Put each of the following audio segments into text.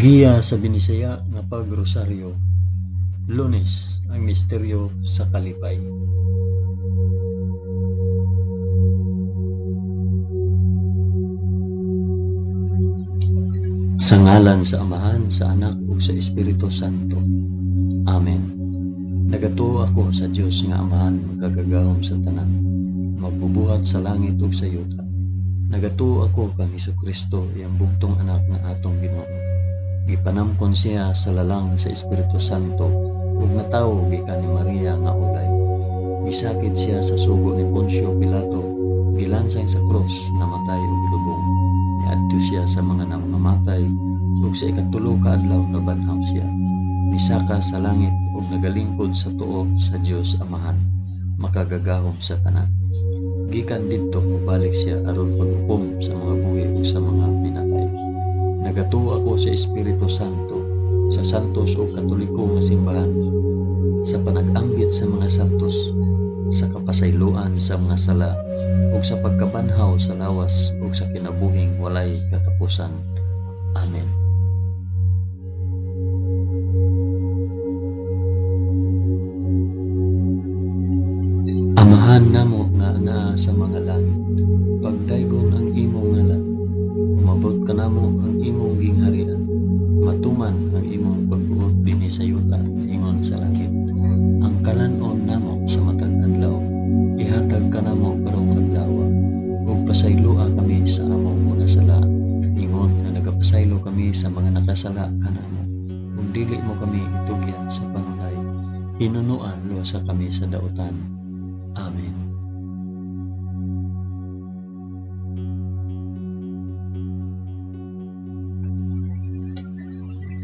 Giya sa Binisaya nga Pagrosaryo, Lunes, ang misteryo sa kalipay. Sa ngalan sa Amahan, sa Anak ug sa Espiritu Santo. Amen. Nagatuo ako sa Dios nga Amahan makagagahom sa tanan, magbubuhat sa langit ug sa yuta. Nagatuo ako kang Hesukristo, iyang bugtong anak nga atong Ginoo. Gipanamkon siya sa lalang sa Espiritu Santo ug natawo gikan ni Maria nga ulay. Gisakit siya sa sugo ni Poncio Pilato, gilansang sa krus, namatay ug gilubong. Niadto siya sa mga nangamatay ug sa ikatulo ka adlaw nabanhaw siya. Misaka sa langit ug nagalingkod sa tuo sa Dios Amahan, makagagahom sa tanan. Gikan didto mobalik siya aron paghukom sa mga buhi ug sa mga pinatay. Nagatuo ako sa Espiritu Santo, sa santos ug katoliko nga simbahan, sa panag-ambit sa mga santos, sa kapasayloan sa mga sala, ug sa pagkabanhaw sa lawas ug sa kinabuhing walay katapusan. Amen. Amahan namo nga naa sa mga langit, pagdaygon ang imong ngalan, umabot kanamo ang imong gingharian, matuman ang imong pagbuot dinhi sa yuta ingon sa langit. Ang kalan-on namo sa matag adlaw, ihatag kanamo karong adlaw, ug pasayloa kami sa among mga sala, ingon nga nagapasaylo kami sa mga nakasala kanamo, ug dili mo kami itugyan sa panulay, hinunoa luwasa kami sa dautan. Amen.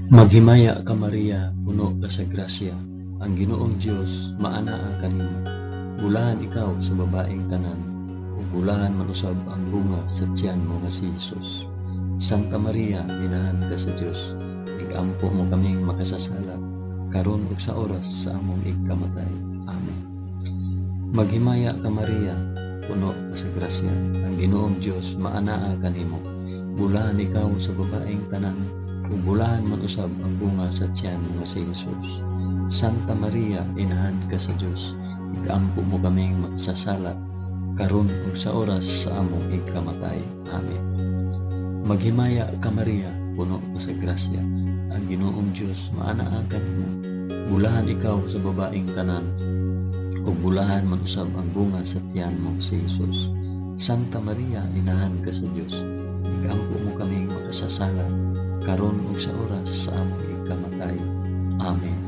Maghimaya ka Maria, puno ka sa grasya, ang Ginoong Dios maanaa kanimo. Bulahan ikaw sa babaeng tanan, ug bulahan man usab ang bunga sa tiyan mo nga si Jesus. Santa Maria, inahan ka sa Dios, igampo mo kaming makasasala, karon ug sa oras sa among igkamatay. Amen. Maghimaya ka Maria, puno ka sa grasya, ang Ginoong Dios maanaa kanimo. Bulahan ikaw sa babaeng tanan, ug bulahan man usab ang bunga sa tiyan mo nga si Jesus. Santa Maria, inahan ka sa Dios, igampo mo kaming makasasala, karon ug sa oras sa among igkamatay. Amen. Maghimaya ka Maria, puno ka sa grasya, ang Ginoong Dios maanaa kanimo. Bulahan ikaw sa babaeng tanan, ug bulahan man usab ang bunga sa tiyan mo si Jesus. Santa Maria, inahan ka sa Dios, igampo mo kaming makasasala, karon ug sa oras sa among igkamatay. Amen.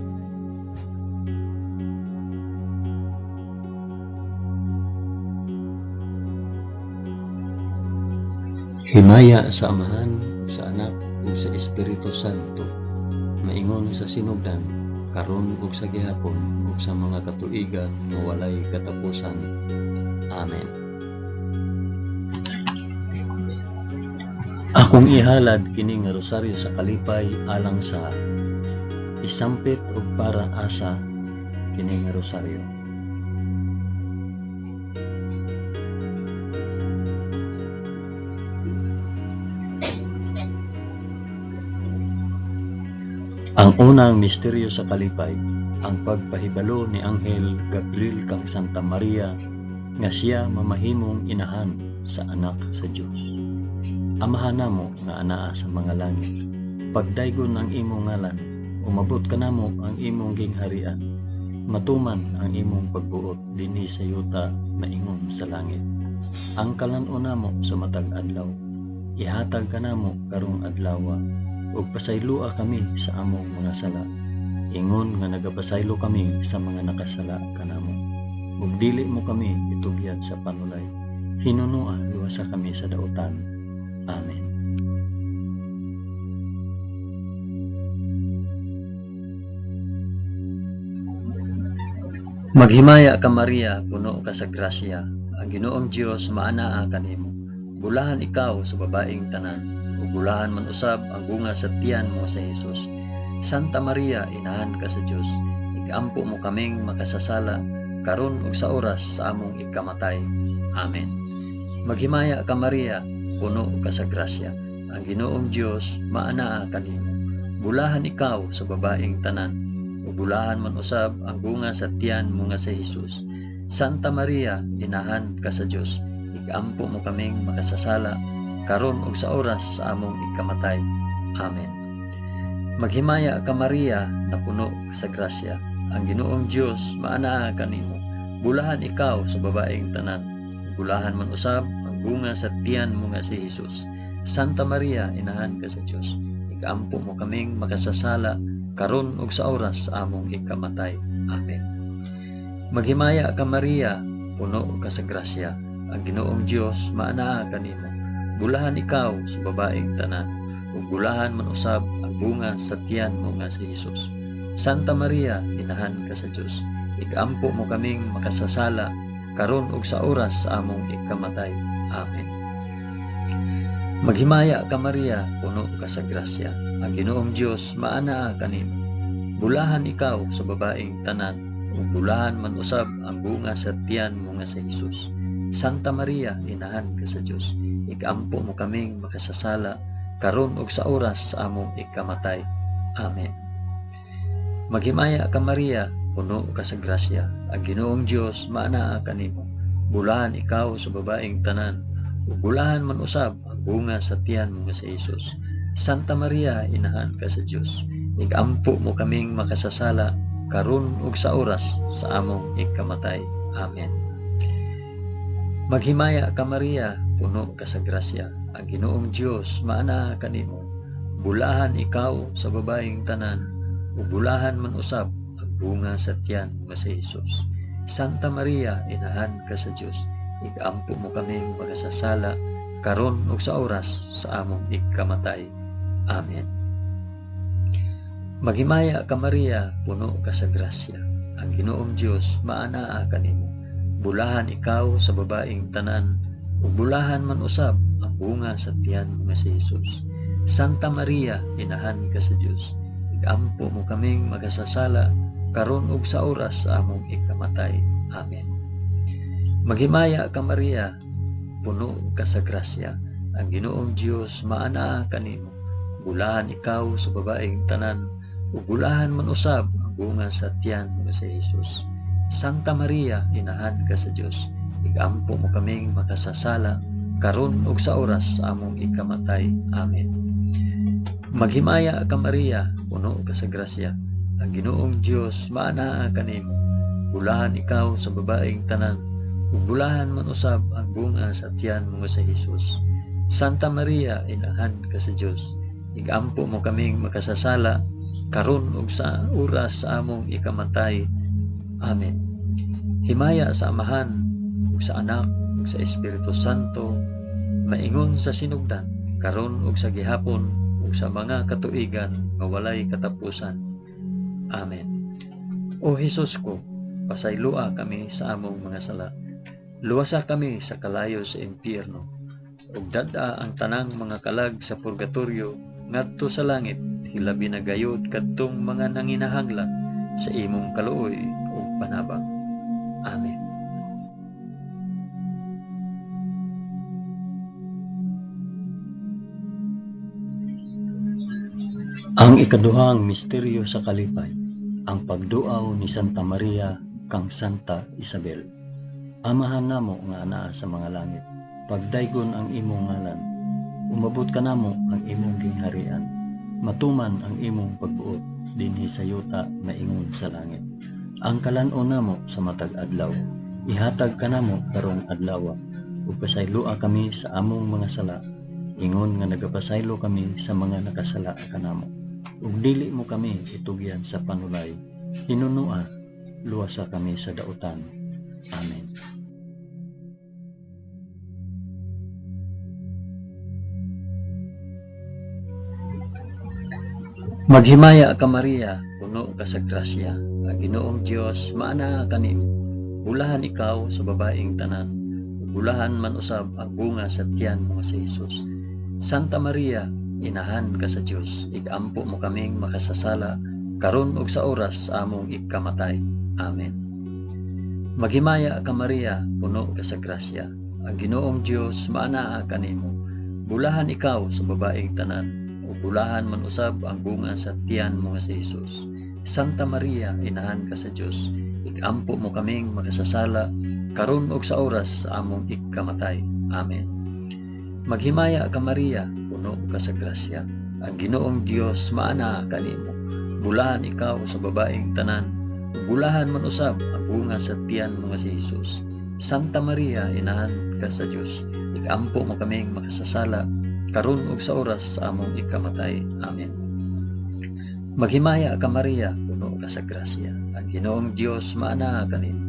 Himaya sa Amahan, ug sa Anak, ug sa Espiritu Santo, maingon sa sinugdan, karon ug sa gihapon, ug sa mga katuigan nga walay katapusan. Amen. Akong ihalad kini nga rosaryo sa kalipay alang sa isampit og para asa kini nga rosaryo. Ang unang misteryo sa kalipay, ang pagpahibalo ni Anghel Gabriel kang Santa Maria nga siya mamahimong inahan sa anak sa Dios. Amahan namo nga anaa sa mga langit, pagdaygon ang imong ngalan, umabot kanamo ang imong gingharian, matuman ang imong pagbuot dinhi sa yuta maingon sa langit. Ang kalan-on namo sa matag adlaw, ihatag kanamo karong adlawa, ug pasayloa kami sa among mga sala, ingon nga nagapasaylo kami sa mga nakasala kanamo. Ug dili mo kami itugyan sa panulay, hinunoa luwasa kami sa dautan. Amen. Maghimaya ka Maria, puno ka sa grasya, ang Ginoong Dios maanaa kanimo. Bulahan ikaw sa babaeng tanan, ug bulahan man usab ang bunga sa tiyan mo sa Jesus. Santa Maria, inahan ka sa Dios, igampo mo kaming makasasala, karon ug sa oras sa among ikamatay. Amen. Maghimaya ka Maria, puno ka sa grasya, ang Ginoong Dios maanaa kanimo. Bulahan ikaw sa babaeng tanan, ug bulahan man usab ang bunga sa tiyan mo nga si Hesus. Santa Maria, inahan ka sa Dios, igampo mo kaming makasasala, karon ug sa oras sa among ikamatay. Amen. Maghimaya ka Maria, napuno ka sa grasya. Ang Ginoong Dios maanaa kanimo. Bulahan ikaw sa babaeng tanan, bulahan man usab ang bunga sa tiyan mo nga si Hesus. Santa Maria, inahan ka sa Dios, igampo mo kaming makasasala, karon ug sa oras sa among ikamatay. Amen. Maghimaya ka Maria, puno ka sa grasya. Ang Ginoong Dios maanaa kanimo. Bulahan ikaw sa babaeng tanan, ug bulahan man usab ang bunga sa tiyan mo nga si Hesus. Santa Maria, inahan ka sa Dios, igampo mo kaming makasasala, karon ug sa oras sa among ikamatay. Amen. Maghimaya ka Maria, puno ka sa grasya. Ang Ginoong Dios maanaa kanimo. Bulahan ikaw sa babaeng tanan, ug bulahan man usab ang bunga sa tiyan mo nga si Hesus. Santa Maria, inahan ka sa Dios, igampo mo kaming makasasala, karon ug sa oras sa among ikamatay. Amen. Maghimaya ka Maria, puno ka sa grasya. Ang Ginoong Dios maanaa kanimo. Bulahan ikaw sa babaeng tanan, ug bulahan man usab ang bunga sa tiyan mo nga si Hesus. Santa Maria, inahan ka sa Dios, igampo mo kaming makasasala, karon ug sa oras sa among ikamatay. Amen. Maghimaya ka Maria, puno ka sa grasya. Ang Ginoong Dios maanaa kanimo. Bulahan ikaw sa babaeng tanan, ug bulahan man usab ang bunga sa tiyan mo nga si Hesus. Santa Maria, inahan ka sa Dios, igampo mo kaming makasasala, karon ug sa oras sa among ikamatay. Amen. Maghimaya ka Maria, puno ka sa grasya. Ang Ginoong Dios maanaa kanimo. Bulahan ikaw sa babaeng tanan, ug bulahan man usab ang bunga sa tiyan mo nga si Hesus. Santa Maria, inahan ka sa Dios, igampo mo kaming makasasala, karon ug sa oras sa among ikamatay. Amen. Maghimaya ka Maria, puno ka sa grasya. Ang Ginoong Dios maanaa kanimo. Bulahan ikaw sa babaeng tanan, ug bulahan man usab ang bunga sa tiyan mo nga si Hesus. Santa Maria, inahan ka sa Dios, igampo mo kaming makasasala, karon ug sa oras sa among ikamatay. Amen. Maghimaya ka Maria, puno ka sa grasya. Ang Ginoong Dios maanaa kanimo. Bulahan ikaw sa babaeng tanan, ug bulahan man usab ang bunga sa tiyan mo nga si Hesus. Santa Maria, inahan ka sa Dios, igampo mo kaming makasasala, karon ug sa oras sa among ikamatay. Amen. Himaya sa Amahan, ug sa Anak, ug sa Espiritu Santo, maingon sa sinugdan, karon ug sa gihapon, ug sa mga katuigan nga walay katapusan. Amen. O Hesus ko, pasayloa kami sa among mga sala. Luwasa kami sa kalayo sa impyerno, ug dad-a ang tanang mga kalag sa purgatorio ngadto sa langit, hilabi na gayod kadtong mga nanginahanglan sa imong kaluoy ug panabang. Amen. Ang ikaduhang misteryo sa kalipay, ang pagduaw ni Santa Maria kang Santa Isabel. Amahan namo nga anaa sa mga langit, pagdaygon ang imong ngalan. Umabot kanamo ang imong gingharian. Matuman ang imong pagbuot dinhi sa yuta maingon sa langit. Ang kalan-on namo sa matag adlaw, ihatag kanamo karong adlaw, ug pasayloa kami sa among mga sala, ingon nga nagapasaylo kami sa mga nakasala kanamo. Ug dili mo kami itugyan sa panulay, hinunua, luwasa kami sa dautan. Amen. Maghimaya ka Maria, puno ka sa grasya. Ang Ginoong Dios maanaa kanimo. Bulahan ikaw sa babaeng tanan, ug bulahan man usab ang bunga sa tiyan mo nga si Hesus. Santa Maria, inahan ka sa Dios, igampo mo kaming makasasala, karon ug sa oras sa among ikamatay. Amen. Maghimaya ka Maria, puno ka sa grasya. Ang Ginoong Dios maanaa kanimo. Bulahan ikaw sa babaeng tanan, ug bulahan man usab ang bunga sa tiyan mo nga si Hesus. Santa Maria, inahan ka sa Dios, ikampo mo kaming makasasala karon ug sa oras sa among ikamatay. Amen. Maghimaya ka Maria, puno ka sa grasya. Ang Ginoong Dios maanaa kanimo. Bulahan ikaw sa babaeng tanan, ug bulahan man usab ang bunga sa tiyan mo nga si Hesus. Santa Maria, inahan ka sa Dios, ikampo mo kaming makasasala karon ug sa oras sa among ikamatay. Amen. Maghimaya ka Maria, puno ka sa grasya. Ang Ginoong Dios maanaa kanimo.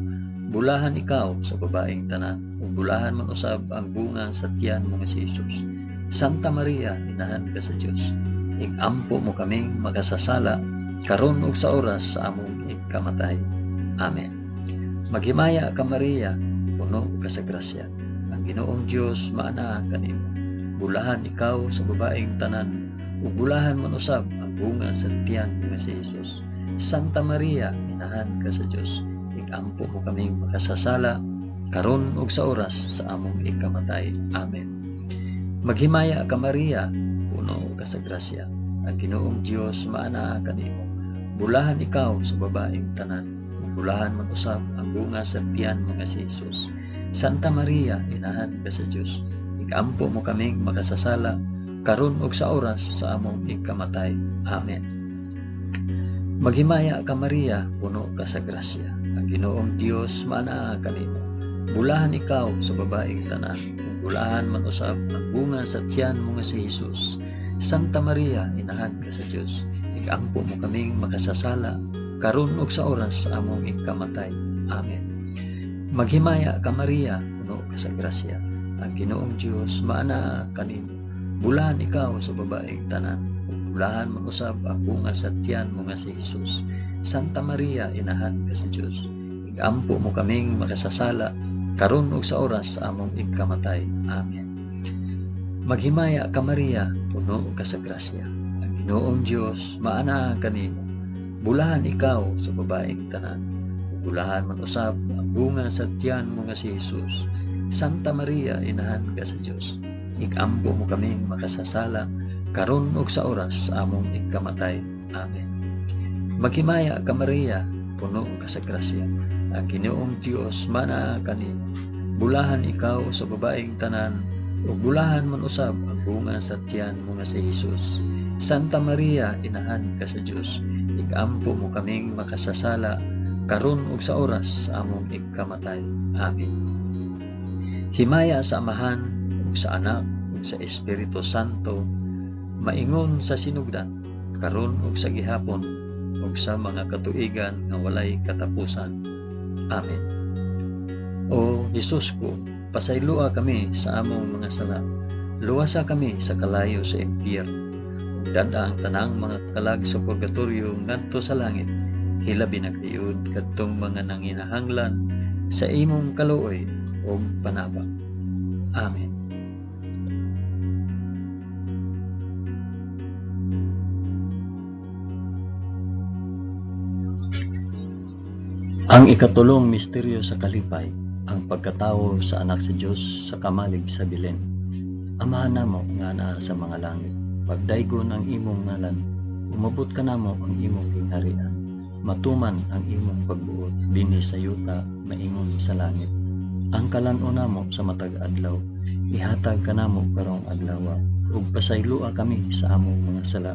Bulahan ikaw sa babaeng tanan, ug bulahan man usab ang bunga sa tiyan mo nga si Hesus. Santa Maria, inahan ka sa Dios, ikampo mo kaming makasasala karon ug sa oras sa among ikamatay. Amen. Maghimaya ka Maria, puno ka sa grasya. Ang Ginoong Dios maanaa kanimo. Bulahan ikaw sa babaeng tanan, ug bulahan man usab ang bunga sa tiyan mo nga si Hesus. Santa Maria, inahan ka sa Dios, ikampo mo kaming makasasala karon ug sa oras sa among ikamatay. Amen. Maghimaya ka Maria, puno ka sa grasya. Ang Ginoong Dios maanaa kanimo. Bulahan ikaw sa babaeng tanan, ug bulahan man usab ang bunga sa tiyan mo nga si Hesus. Santa Maria, inahan ka sa Dios, ikampo mo kaming makasasala karon ug sa oras sa among ikamatay. Amen. Maghimaya ka Maria, puno ka sa grasya. Ang Ginoong Dios maanaa kanimo. Bulahan ikaw sa babaeng tanan, ug bulahan man usab ang bunga sa tiyan mo nga si Hesus. Santa Maria, inahan ka sa Dios, ikampo mo kaming makasasala karon ug sa oras sa among ikamatay. Amen. Maghimaya ka Maria, puno ka sa grasya. Ang Ginoong Dios maanaa kanimo. Bulahan ikaw sa babaeng tanan, ug bulahan man usab ang bunga sa tiyan mo nga si Hesus. Santa Maria, inahan ka sa Dios, ikampo mo kaming makasasala karon ug sa oras sa among ikamatay. Amen. Maghimaya ka Maria, puno ka sa grasya. Ang Ginoong Dios maanaa kanimo. Bulahan ikaw sa babaeng tanan, ug bulahan man usab ang bunga sa tiyan mo nga si Hesus. Santa Maria, inahan ka sa Dios, ikampo mo kaming makasasala karon ug sa oras sa among ikamatay. Amen. Maghimaya ka Maria, puno ka sa grasya. Ang Ginoong Dios maanaa kanimo. Bulahan ikaw sa babaeng tanan, ug bulahan man usab ang bunga sa tiyan mo nga si Hesus. Santa Maria, inahan ka sa Dios, ikampo mo kaming makasasala karon ug sa oras sa among ikamatay. Amen. Himaya sa Amahan ug sa Anak ug sa Espiritu Santo, maingon sa sinugdan, karon ug sa gihapon, ug sa mga katuigan nga walay katapusan. Amen. O Hesus ko, pasayloa kami sa among mga sala. Luwasa kami sa kalayo sa impyerno. Ug dad-a ang tanang mga kalag sa purgatorio ngadto sa langit. Hilabi na gayud kadtong mga nanginahanglan sa imong kaluoy ug panabang. Amen. Ang ikatulong misteryo sa kalipay, ang pagkatawo sa anak sa Dios sa kamalig sa Belen. Amahan namo nga naa sa mga langit, pagdaygon ang imong ngalan, umabot kanamo ang imong gingharian, matuman ang imong pagbuot dinhi sa yuta maingon sa langit. Ang kalan-on namo sa matag adlaw, ihatag kanamo karong adlaw, ug pasayloa kami sa among mga sala,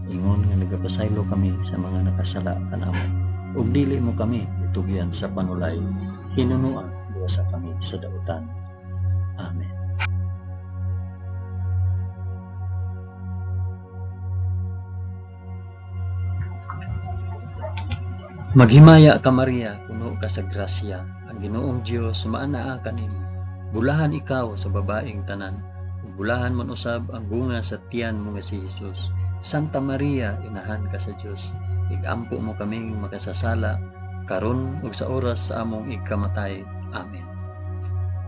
ingon nga nagapasaylo kami sa mga nakasala kanamo. Ug dili mo kami itugyan sa panulay, hinunoa luwasa kami sa dautan. Amen. Maghimaya ka Maria, puno ka sa grasya, ang Ginoong Dios maanaa kanimo. Bulahan ikaw sa babaeng tanan, ug bulahan man usab ang bunga sa tiyan mo nga si Hesus. Santa Maria, inahan ka sa Dios, igampo mo kaming makasasala karon ug sa oras sa among ikamatay. Amen.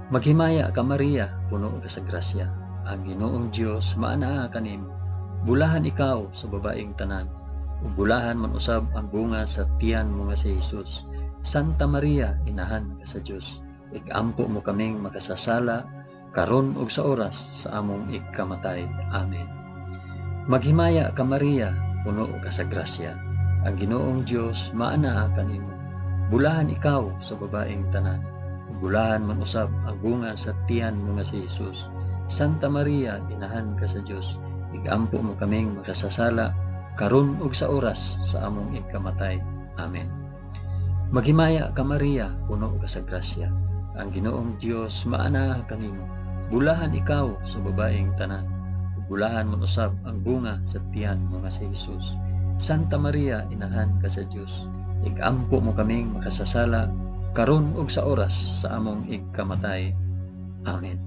Maghimaya ka Maria, puno ka sa grasya, ang Ginoong Dios maanaa kanimo. Bulahan ikaw sa babaeng tanan, ug bulahan man usab ang bunga sa tiyan mo nga si Hesus. Santa Maria, inahan ka sa Dios, igampo mo kaming makasasala karon ug sa oras sa among ikamatay. Amen. Maghimaya ka Maria, puno ka sa grasya. Ang Ginoong Dios maanaa kanimo. Bulahan ikaw sa babaeng tanan. Bulahan man usab ang bunga sa tiyan mo nga si Jesus. Santa Maria, inahan ka sa Dios, igampo mo kaming makasasala karon ug sa oras sa among ikamatay. Amen. Maghimaya ka Maria, puno ka sa grasya. Ang Ginoong Dios maanaa kanimo. Bulahan ikaw sa babaeng tanan. Bulahan man usab ang bunga sa tiyan mo nga si Jesus. Santa Maria, inahan ka sa Dios, igampo mo kaming makasasala karon ug sa oras sa among igkamatay. Amen.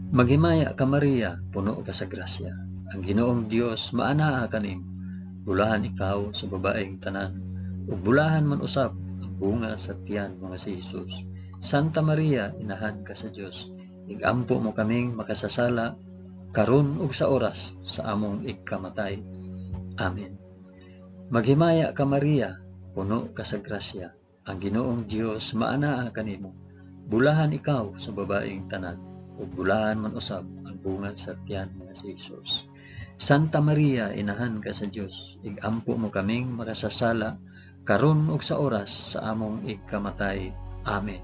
Maghimaya ka Maria, puno ka sa grasya. Ang Ginoong Dios maanaa kanimo. Bulahan ikaw sa babaeng tanan, ug bulahan man usab ang bunga sa tiyan mo nga si Jesus. Santa Maria, inahan ka sa Dios, igampo mo kaming makasasala karon ug sa oras sa among igkamatay. Amen. Maghimaya ka Maria, puno ka sa grasya. Ang Ginoong Dios maanaa kanimo. Bulahan ikaw sa babaeng tanan, ug bulahan man usab ang bunga sa tiyan mo nga si Jesus. Santa Maria, inahan ka sa Dios, igampo mo kaming makasasala karon ug sa oras sa among igkamatay. Amen.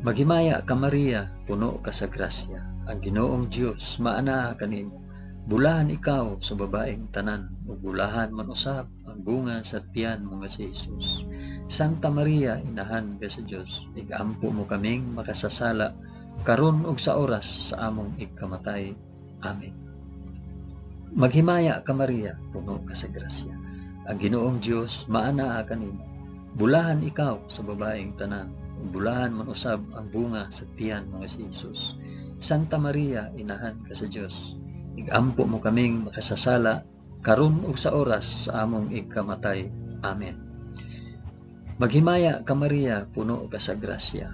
Maghimaya ka Maria, puno ka sa grasya. Ang Ginoong Dios maanaa kanimo. Bulahan ikaw sa babaeng tanan, ug bulahan man usab ang bunga sa tiyan mo nga si Jesus. Santa Maria, inahan ka sa Dios, igampo mo kaming makasasala karon ug sa oras sa among igkamatay. Amen. Maghimaya ka Maria, puno ka sa grasya. Ang Ginoong Dios maanaa kanimo. Bulahan ikaw sa babaeng tanan, ug bulahan man usab ang bunga sa tiyan mo nga si Jesus. Santa Maria, inahan ka sa Dios, igampo mo kaming makasasala karon ug sa oras sa among igkamatay. Amen. Maghimaya ka Maria, puno ka sa grasya.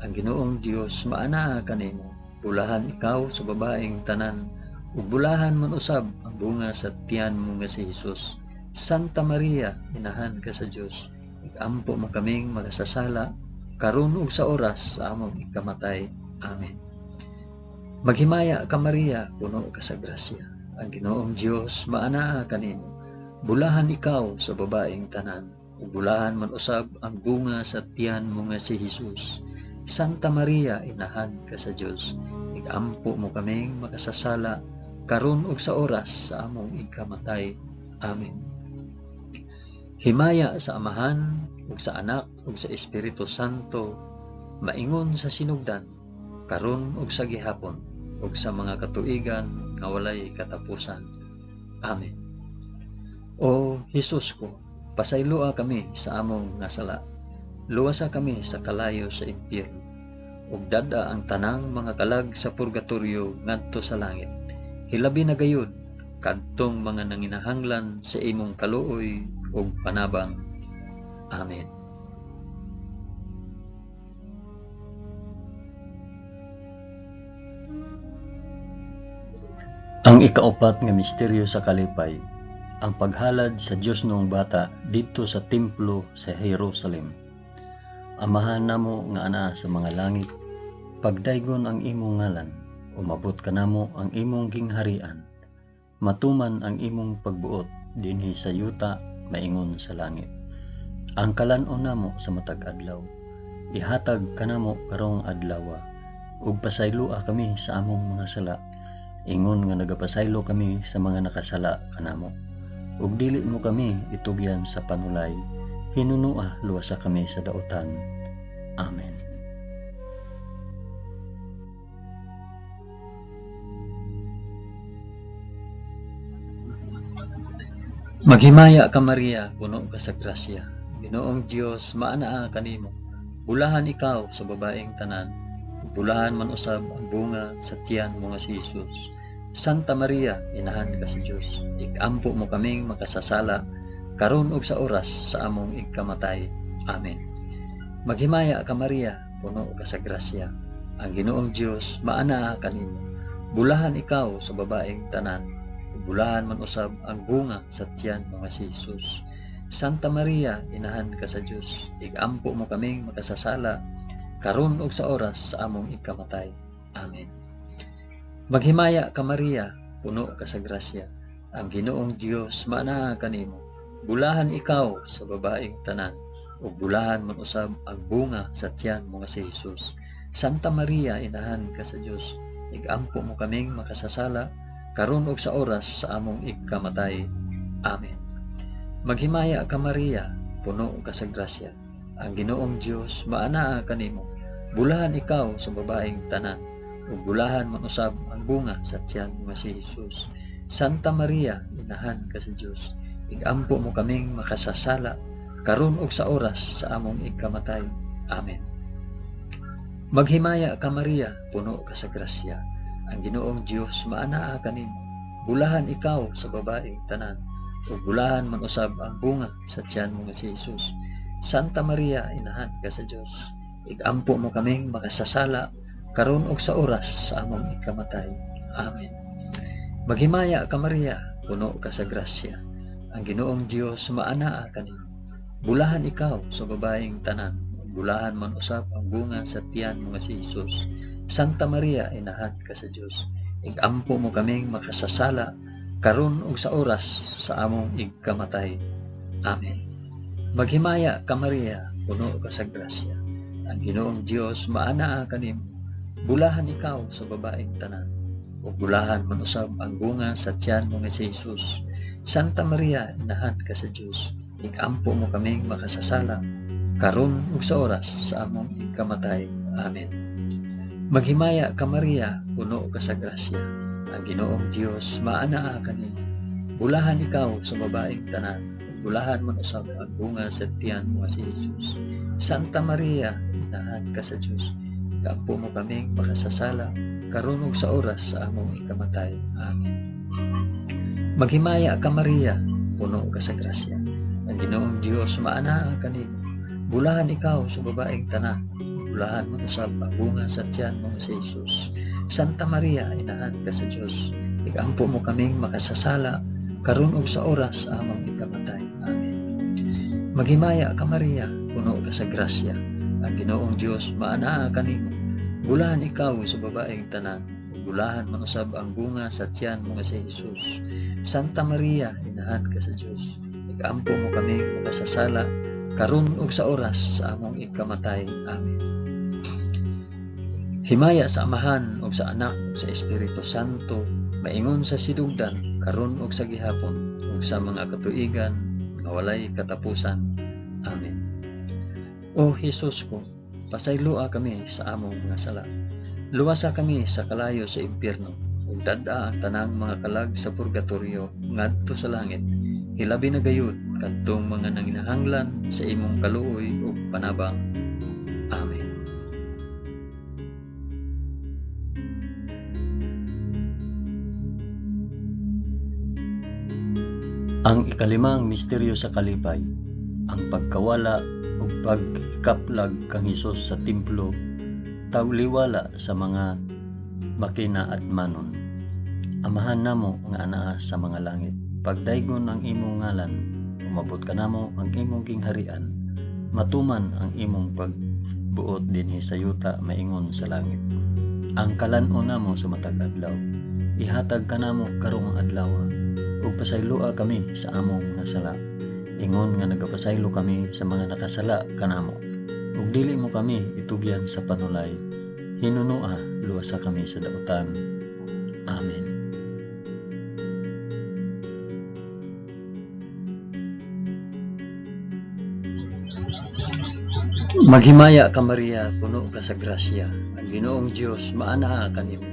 Ang Ginoong Dios maanaa kanimo. Bulahan ikaw sa babaeng tanan, ug bulahan man usab ang bunga sa tiyan mo nga si Jesus. Santa Maria, inahan ka sa Dios, igampo mo kaming makasasala karon ug sa oras sa among ikamatay. Amen. Maghimaya ka Maria, puno ka sa grasya. Ang Ginoong Dios maanaa kanimo. Bulahan ikaw sa babaeng tanan, ug bulahan man usab ang bunga sa tiyan mo nga si Jesus. Santa Maria, inahan ka sa Dios, igampo mo kaming makasasala karon ug sa oras sa among ikamatay. Amen. Himaya sa Amahan ug sa Anak ug sa Espiritu Santo, maingon sa sinugdan, karon ug sa gihapon, ug sa mga katuigan nga walay katapusan. Amen. O Hesus ko, pasayloa kami sa among nga sala. Luwasa kami sa kalayo sa impyerno, ug dad-a ang tanang mga kalag sa purgatorio ngadto sa langit. Hilabi na gayud kadtong mga nanginahanglan sa imong kaluoy ug panabang. Amen. Ang ikaupat nga misteryo sa kalipay, ang paghalad sa Dios noong bata didto sa templo sa Jerusalem. Amahan namo nga anaa sa mga langit, pagdaygon ang imong ngalan, umabot kanamo ang imong gingharian. Matuman ang imong pagbuot dinhi sa yuta maingon sa langit. Ang kalan-on namo sa matag adlaw, ihatag kanamo karong adlawa, ug pasayloa kami sa among mga sala, ingon nga nagapasaylo kami sa mga nakasala kanamo. Ug dili mo kami itugyan sa panulay, hinunua luwasa kami sa dautan. Amen. Maghimaya ka Maria, puno ka sa grasya. Ginoong Dios maanaa kanimo. Bulahan ikaw sa babaeng tanan, bulahan man usab ang bunga sa tiyan mo nga si Jesus. Santa Maria, inahan ka sa Dios, igampo mo kaming makasasala karon ug sa oras sa among igkamatay. Amen. Maghimaya ka Maria, puno ka sa grasya. Ang Ginoong Dios maanaa kanimo. Bulahan ikaw sa babaeng tanan, bulahan man usab ang bunga sa tiyan mo nga si Jesus. Santa Maria, inahan ka sa Dios, igampo mo kaming makasasala karon ug sa oras sa among ikamatay. Amen. Maghimaya ka Maria, puno ka sa grasya. Ang Ginoong Dios maanaa kanimo. Bulahan ikaw sa babaeng tanan, ug bulahan man usab ang bunga sa tiyan mo nga si Hesus. Santa Maria, inahan ka sa Dios, igampo mo kaming makasasala karon ug sa oras sa among ikamatay. Amen. Maghimaya ka Maria, puno ka sa grasya. Ang Ginoong Dios maanaa kanimo. Bulahan ikaw sa babaeng tanan, ug bulahan man usab ang bunga sa tiyan mo nga si Hesus. Santa Maria, inahan ka sa Dios, igampo mo kaming makasasala karon ug sa oras sa among ikamatay. Amen. Maghimaya ka Maria, puno ka sa grasya. Ang Ginoong Dios maanaa kanimo. Bulahan ikaw sa babaeng tanan, ug bulahan man usab ang bunga sa tiyan mo nga si Hesus. Santa Maria, inahan ka sa Dios, igampo mo kaming makasasala karon ug sa oras sa among ikamatay. Amen. Maghimaya ka Maria, puno ka sa grasya. Ang Ginoong Dios maanaa kanimo. Bulahan ikaw sa babaeng tanan, ug bulahan man usab ang bunga sa tiyan mo nga si Hesus. Santa Maria, inahan ka sa Dios, igampo mo kaming makasasala karon ug sa oras sa among ikamatay. Amen. Maghimaya ka Maria, puno ka sa grasya. Ang Ginoong Dios maanaa kanimo. Bulahan ikaw sa babaeng tanan, ug bulahan man usab ang bunga sa tiyan mo nga si Hesus. Santa Maria, inahan ka sa Dios, igampo mo kaming makasasala karon ug sa oras sa among ikamatay. Amen. Maghimaya ka Maria, puno ka sa grasya. Ang Ginoong Dios maanaa kanimo. Bulahan ikaw sa babaeng tanan, ug bulahan man usab ang bunga sa tiyan mo nga si Hesus. Santa Maria, inahan ka sa Dios, igampo mo kaming makasasala karon ug sa oras sa among ikamatay. Amen. Maghimaya ka Maria, puno ka sa grasya. Ang Ginoong Dios maanaa kanimo. Bulahan ikaw sa babaeng tanan, ug bulahan man usab ang bunga sa tiyan mo nga si Hesus. Santa Maria, inahan ka sa Dios, igampo mo kaming makasasala karon ug sa oras sa among ikamatay. Amen. Maghimaya ka Maria, puno ka sa grasya. Ang Ginoong Dios maanaa kanimo. Bulahan ikaw sa babaeng tanan, ug bulahan man usab ang bunga sa tiyan mo nga si Hesus. Santa Maria, inahan ka sa Dios, igampo mo kaming makasasala karon ug sa oras sa among ikamatay. Amen. Himaya sa Amahan ug sa Anak ug sa Espiritu Santo, maingon sa sidugdan karon ug sa gihapon ug sa mga katuigan nga walay katapusan. Amen. O Hesus ko, pasayloa kami sa among mga sala. Luwasa kami sa kalayo sa impyerno ug dad-a ang tanang mga kalag sa purgatorio ngadto sa langit. Hilabi na gayud kadtong mga nanginahanglan sa imong kaluoy ug panabang. Amen. Ang ikalimang misteryo sa kalipay, ang pagkawala ug pagkaplag kang Hesus sa templo, tawliwala sa mga makinaadmanon. Amahan namo nga anaa sa mga langit, pagdaygon ang imong ngalan, umabot kanamo ang imong gingharian, matuman ang imong pagbuot dinhi sa yuta maingon sa langit. Ang kalan-on namo sa matag adlaw, ihatag kanamo karong adlaw, ug pasayloa kami sa among mga sala, ingon nga nagapasaylo kami sa mga nakasala kanamo. Ug dili mo kami itugyan sa panulay, hinunoa luwasa kami sa dautan. Amen. Maghimaya ka Maria, puno ka sa grasya. Ang Ginoong Dios maanaa kanimo.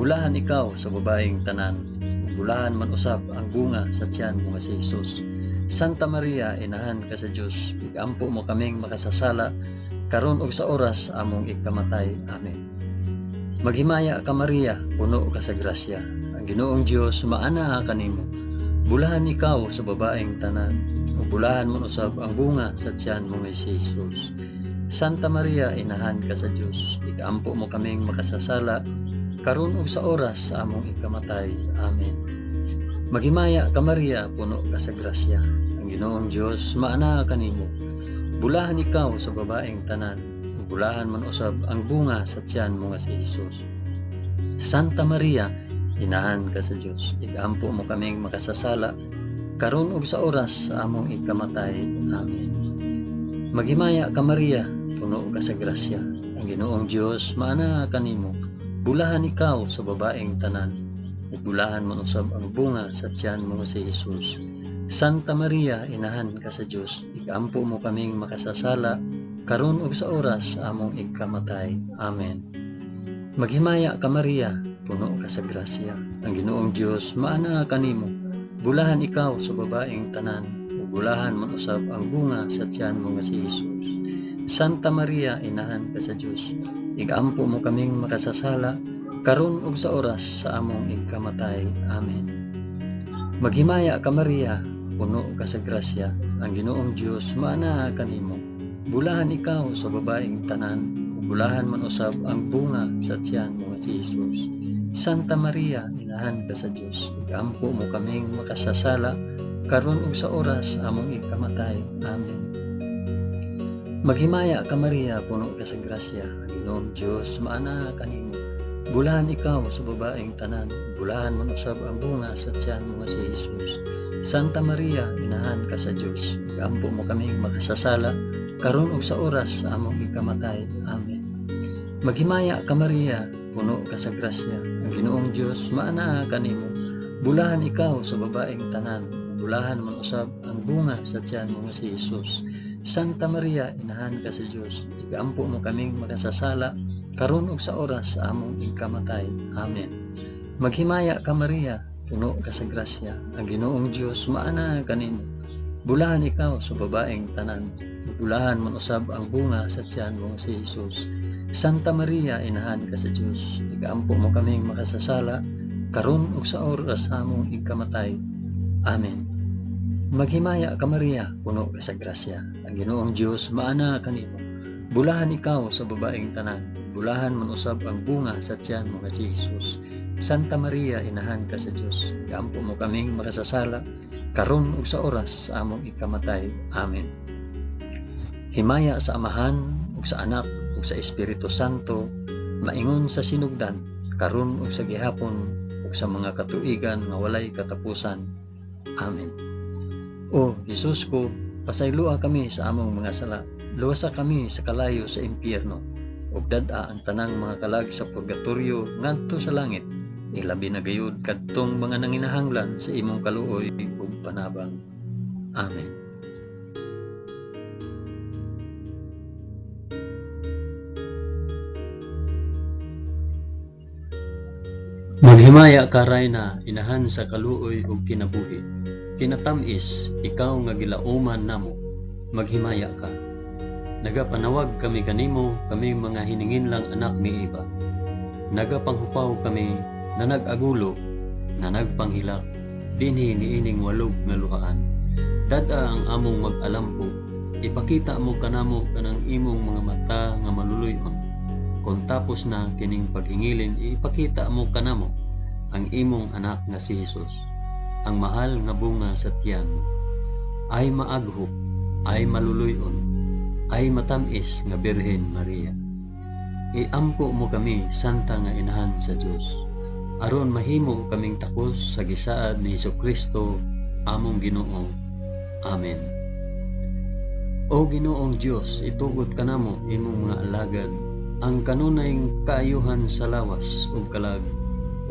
Bulahan ikaw sa babaeng tanan, ug bulahan man usab ang bunga sa tiyan mo nga si Hesus. Santa Maria, inahan ka sa Dios, igampo mo kaming makasasala karon ug sa oras among ikamatay. Amen. Maghimaya ka Maria, puno ka sa grasya. Ang Ginoong Dios maanaa kanimo. Bulahan ikaw sa babaeng tanan, ug bulahan man usab ang bunga sa tiyan mo nga si Hesus. Santa Maria, inahan ka sa Dios, igampo mo kaming makasasala karon ug sa oras sa among ikamatay. Amen. Maghimaya ka Maria, puno ka sa grasya. Ang Ginoong Dios maanaa kanimo. Bulahan ikaw sa babaeng tanan, ug bulahan man usab ang bunga sa tiyan mo nga si Hesus. Santa Maria, Inahan ka sa Dios, igampo mo kaming makasasala karon ug sa oras sa among ikamatay. Amen. Maghimaya ka Maria, puno ka sa grasya. Ang Ginoong Dios maanaa kanimo. Bulahan ikaw sa babaeng tanan, ug bulahan man usab ang bunga sa tiyan mo si Jesus. Santa Maria, inahan ka sa Dios, igampo mo kaming makasasala karon ug sa oras sa among ikamatay. Amen. Maghimaya ka Maria, puno ka sa grasya. Ang Ginoong Dios maanaa kanimo. Bulahan ikaw sa babaeng tanan, ug bulahan man usab ang bunga sa tiyan mo nga si Jesus. Santa Maria, inahan ka sa Dios, igampo mo kaming makasasala karon ug sa oras sa among ikamatay. Amen. Maghimaya ka Maria, puno ka sa grasya. Ang Ginoong Dios maanaa kanimo. Bulahan ikaw sa babaeng tanan, ug bulahan man usab ang bunga sa tiyan mo nga si Jesus. Santa Maria, inahan ka sa Dios, igampo mo kaming makasasala karon ug sa oras sa among ikamatay. Amen. Maghimaya ka Maria, puno ka sa grasya. Ang Ginoong Dios maanaa kanimo. Bulahan ikaw sa babaeng tanan, bulahan man usab ang bunga sa tiyan mo nga si Jesus. Santa Maria, inahan ka sa Dios, igampo mo kaming makasasala karon ug sa oras sa among ikamatay. Amen. Maghimaya ka Maria, puno ka sa grasya. Ang Ginoong Dios maanaa kanimo. Bulahan ikaw sa babaeng tanan, bulahan man usab ang bunga sa tiyan mo nga si Jesus. Santa Maria, inahan ka sa Dios, igampo mo kaming makasasala karon ug sa oras sa among ikamatay. Amen. Maghimaya ka Maria, puno ka sa grasya. Ang Ginoong Dios maanaa kanimo. Bulahan ikaw sa babaeng tanan, bulahan man usab ang bunga sa tiyan mo si Jesus. Santa Maria, inahan ka sa Dios, igampo mo kaming makasasala karon ug sa oras sa among ikamatay. Amen. Maghimaya ka Maria, puno ka sa grasya. Ang Ginoong Dios maanaa kanimo. Bulahan ikaw sa babaeng tanan, bulahan man usab ang bunga sa tiyan mo nga si Jesus. Santa Maria, inahan ka sa Dios, igampo mo kaming makasasala karon ug sa oras sa among ikamatay. Amen. Himaya sa Amahan ug sa Anak ug sa Espiritu Santo, maingon sa sinugdan, karon ug sa gihapon ug sa mga katuigan nga walay katapusan. Amen. O Jesus ko, pasayloa kami sa among mga sala, luwasa kami sa kalayo sa impyerno, ug dad-a ang tanang mga kalag sa purgatorio ngadto sa langit, ilabi na gayud kadtong mga nanginahanglan sa imong kaluoy ug panabang. Amen. Maghimaya ka Rayna, inahan sa kaluoy ug kinabuhi. Kinatamis, ikaw nga gilauman namo, maghimaya ka. Nagapanawag kami kanimo, kami mga hininginlang anak ni Eva. Nagapanghupaw kami na nag-agulo, na nagpanghilak, dinhi niining walog nga luhaan. Dad-a ang among mag-alampo, ipakita mo kanamo kanang imong mga mata nga maluluy-on. Kung tapos na kining paghingilin, ipakita mo kanamo ang imong anak nga si Jesus, ang mahal nga bunga sa tiyan. Ay maaghop, ay maluluy-on, ay matamis nga Birhen Maria. Iampo mo kami, Santa nga Inahan sa Dios, aron mahimo kaming takos sa gisaad ni Hesukristo among Ginoo. Amen. O Ginoong Dios, itugot kanamo imong mga alagad ang kanunay kaayuhan sa lawas ug kalag,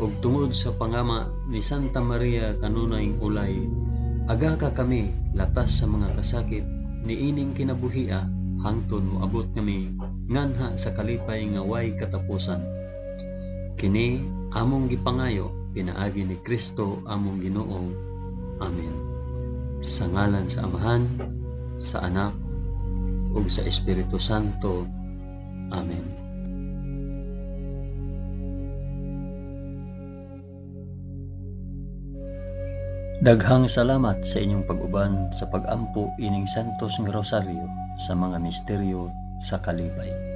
ug tungod sa pangama ni Santa Maria kanunay ulay, aga ka kami latas sa mga kasakit niining kinabuhia hangtod moabot kami nganha sa kalipay nga way katapusan. Kini among gipangayo pinaagi ni Kristo among Ginoo. Amen. Sa ngalan sa Amahan, sa Anak, ug sa Espiritu Santo. Amen. Daghang salamat sa inyong pag-uban sa pag-ampo ining Santos nga Rosaryo sa mga misteryo sa kalipay.